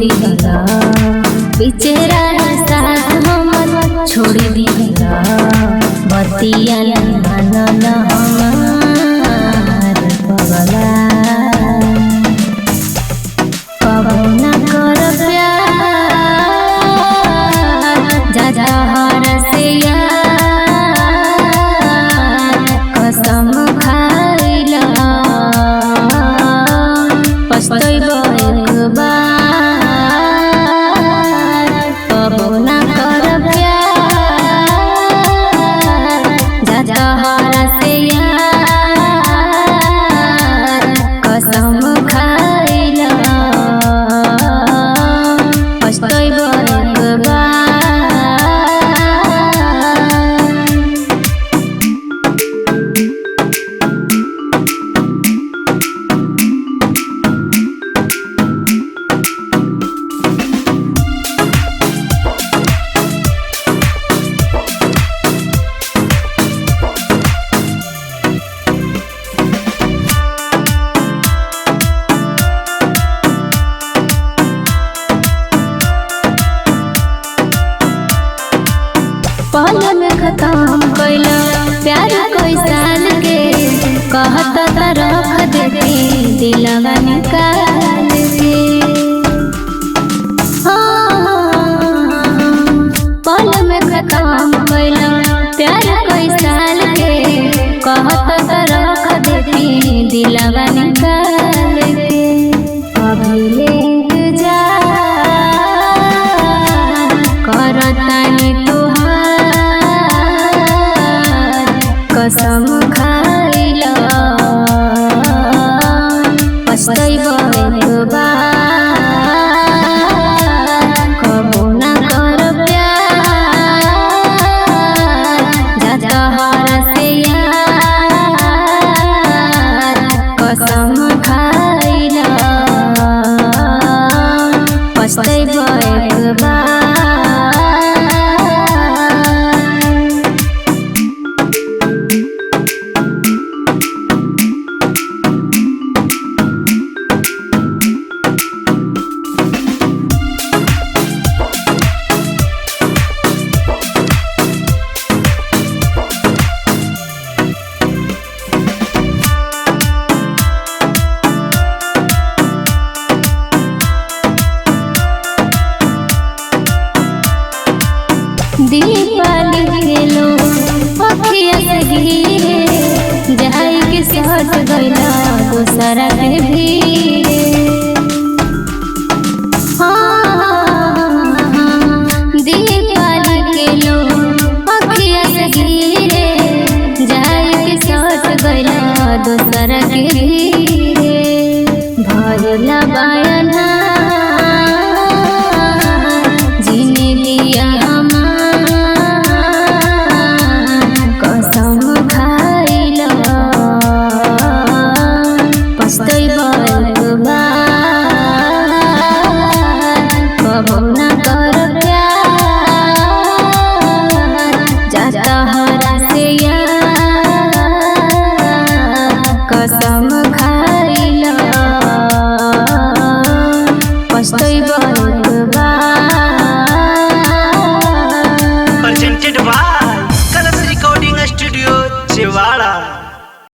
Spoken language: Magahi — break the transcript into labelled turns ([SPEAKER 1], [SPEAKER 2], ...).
[SPEAKER 1] दिहला, बिचरा साथ हमर छोड़ दिहला। बतिया मानल हमार पगला, कबो ना कर प्यार जा जहर से यार कसम खाइला पछतैबो एक बार। कबो ना कर प्यार जा जहर से यार कसम खाइला पछतैबो एक बार। पल में खत्म कैला प्यार कोई साल के, कहत त रख देती दिलवा निकाल के। हाँ, पल में खत्म कैला प्यार कोई साल के, कहत त रख देती दिलवा निकाल के। अभी ले जा करतानी कसम खाइला पछतैबो एक बार। कबो ना कर प्यार जा जहर से यार कसम खाइला पछतैबो एक बार। दीपाली गेलो अखिया से घिरे, जाई के सट गइला दोसरा के भीरे। हाँ, दीपाली गेलो अखिया से घिरे, जाई के सट गइला दोसरा के भीरे। भरला बयाना जिनगिया कसम खाइला पछतैबो एक बार। कबो ना कर प्यार जा तहरा से यार कसम खाइला पछतैबो एक बार।
[SPEAKER 2] Presented by Kalash Recording Studio, Chewara.